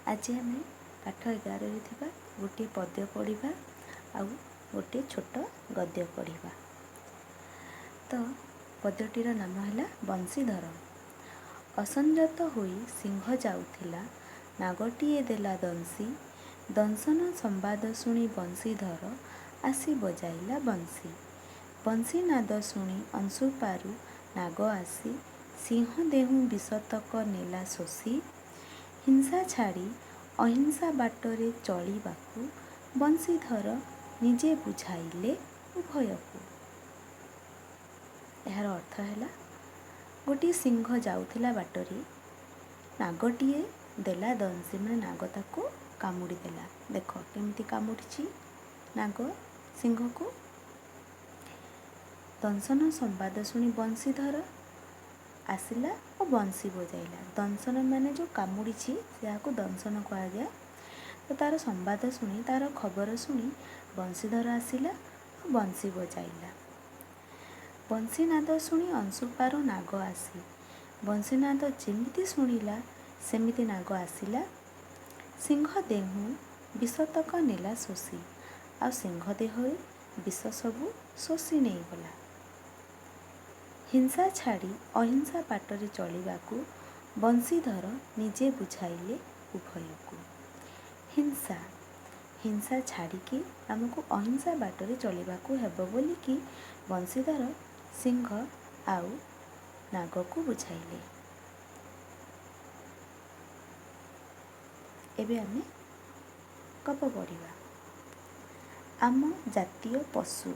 ଆଜି ଆମେ ପାଠ 11ରେ ଥିବା ଗୋଟିଏ ପଦ୍ୟ ପଢ଼ିବା ଆଉ ଗୋଟିଏ ଛୋଟ ଗଦ୍ୟ ପଢ଼ିବା। ତ ପଦ୍ୟଟିର ନାମ ହେଲା ବଂଶୀଧର। ଅସଂଯତ ହୋଇ ସିଂହ ଯାଉଥିଲା, ନାଗଟିଏ ଦେଲା ଦଂଶୀ। ଦଂଶନ ସମ୍ବାଦ ଶୁଣି ବଂଶୀଧର ଆସି ବଜାଇଲା ବଂଶୀ। ବଂଶୀନାଦ ଶୁଣି ଅଂଶୁପାରୁ ନାଗ ଆସି ସିଂହ ଦେହୁଁ ବିଷତକ ନେଲା ଶୋଷି। ହିଂସା ଛାଡ଼ି ଅହିଂସା ବାଟରେ ଚଳିବାକୁ ବଂଶୀଧର ନିଜେ ବୁଝାଇଲେ ଉଭୟକୁ। ଏହାର ଅର୍ଥ ହେଲା, ଗୋଟିଏ ସିଂହ ଯାଉଥିଲା ବାଟରେ, ନାଗଟିଏ ଦେଲା ଦଂଶୀ, ମାନେ ନାଗ ତାକୁ କାମୁଡ଼ି ଦେଲା। ଦେଖ କେମିତି କାମୁଡ଼ିଛି ନାଗ ସିଂହକୁ। ଦଂଶନ ସମ୍ବାଦ ଶୁଣି ବଂଶୀଧର ଆସିଲା ଓ ବଂଶୀ ବଜାଇଲା। ଦଂଶନ ମାନେ ଯେଉଁ କାମୁଡ଼ିଛି ସେହାକୁ ଦଂଶନ କୁହାଯାଏ। ତ ତା'ର ସମ୍ବାଦ ଶୁଣି, ତା'ର ଖବର ଶୁଣି ବଂଶୀଧର ଆସିଲା ଓ ବଂଶୀ ବଜାଇଲା। ବଂଶୀନାଦ ଶୁଣି ଅଂଶୁପାରୁ ନାଗ ଆସି, ବଂଶୀନାଦ ଯେମିତି ଶୁଣିଲା ସେମିତି ନାଗ ଆସିଲା। ସିଂହ ଦେହୁଁ ବିଷତକ ନେଲା ଶୋଷି, ଆଉ ସିଂହ ଦେହରୁ ବିଷ ସବୁ ଶୋଷି ନେଇଗଲା। ହିଂସା ଛାଡ଼ି ଅହିଂସା ବାଟରେ ଚଳିବାକୁ ବଂଶୀଧର ନିଜେ ବୁଝାଇଲେ ଉଭୟକୁ। ହିଂସା ଛାଡ଼ିକି ଆମକୁ ଅହିଂସା ବାଟରେ ଚଳିବାକୁ ହେବ ବୋଲିକି ବଂଶୀଧର ସିଂହ ଆଉ ନାଗକୁ ବୁଝାଇଲେ। ଏବେ ଆମେ ଗପ ପଢ଼ିବା। ଆମ ଜାତୀୟ ପଶୁ।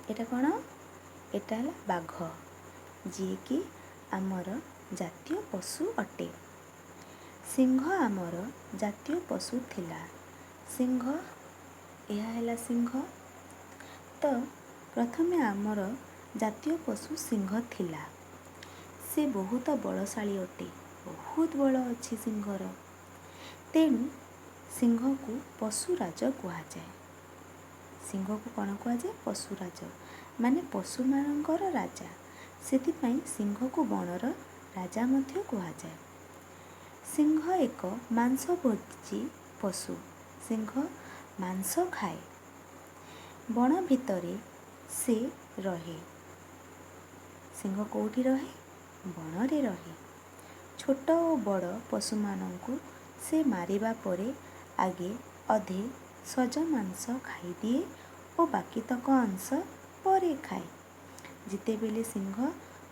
ଏଇଟା କ'ଣ? ଏଇଟା ହେଲା ବାଘ, ଯିଏକି ଆମର ଜାତୀୟ ପଶୁ ଅଟେ। ସିଂହ ଆମର ଜାତୀୟ ପଶୁ ଥିଲା। ସିଂହ, ଏହା ହେଲା ସିଂହ। ତ ପ୍ରଥମେ ଆମର ଜାତୀୟ ପଶୁ ସିଂହ ଥିଲା। ସେ ବହୁତ ବଳଶାଳୀ ଅଟେ, ବହୁତ ବଳ ଅଛି ସିଂହର। ତେଣୁ ସିଂହକୁ ପଶୁରାଜ କୁହାଯାଏ। ସିଂହକୁ କ'ଣ କୁହାଯାଏ? ପଶୁରାଜ, ମାନେ ପଶୁମାନଙ୍କର ରାଜା। ସେଥିପାଇଁ ସିଂହକୁ ବଣର ରାଜା ମଧ୍ୟ କୁହାଯାଏ। ସିଂହ ଏକ ମାଂସଭୋଜୀ ପଶୁ। ସିଂହ ମାଂସ ଖାଏ। ବଣ ଭିତରେ ସେ ରହେ। ସିଂହ କେଉଁଠି ରହେ? ବଣରେ ରହେ। ଛୋଟ ଓ ବଡ଼ ପଶୁମାନଙ୍କୁ ସେ ମାରିବା ପରେ ଆଗେ ଅଧେ ସଜ ମାଂସ ଖାଇଦିଏ ଓ ବାକିତକ ଅଂଶ ପରେ ଖାଏ। ଯେତେବେଳେ ସିଂହ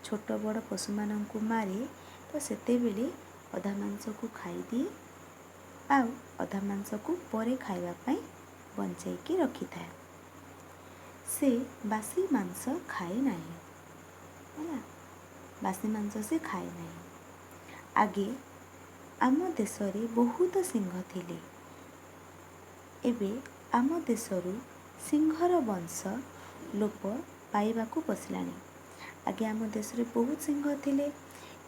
ଛୋଟ ବଡ଼ ପଶୁମାନଙ୍କୁ ମାରେ, ତ ସେତେବେଳେ ଅଧା ମାଂସକୁ ଖାଇଦିଏ ଆଉ ଅଧା ମାଂସକୁ ପରେ ଖାଇବା ପାଇଁ ବଞ୍ଚେଇକି ରଖିଥାଏ। ସେ ବାସି ମାଂସ ଖାଏ ନାହିଁ। ହେଲା, ବାସି ମାଂସ ସେ ଖାଏ ନାହିଁ। ଆଗେ ଆମ ଦେଶରେ ବହୁତ ସିଂହ ଥିଲେ। ଏବେ ଆମ ଦେଶରୁ ସିଂହର ବଂଶ ଲୋପ ପାଇବାକୁ ବସିଲାଣି। ଆଗେ ଆମ ଦେଶରେ ବହୁତ ସିଂହ ଥିଲେ।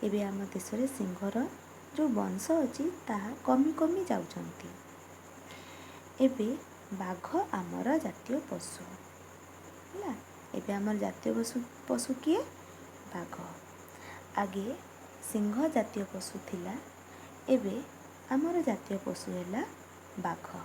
ଏବେ ଆମ ଦେଶରେ ସିଂହର ଯେଉଁ ବଂଶ ଅଛି ତାହା କମି କମି ଯାଉଛନ୍ତି। ଏବେ ବାଘ ଆମର ଜାତୀୟ ପଶୁ ହେଲା। ଏବେ ଆମର ଜାତୀୟ ପଶୁ କିଏ? ବାଘ। ଆଗେ ସିଂହ ଜାତୀୟ ପଶୁ ଥିଲା, ଏବେ ଆମର ଜାତୀୟ ପଶୁ ହେଲା ବାଘ।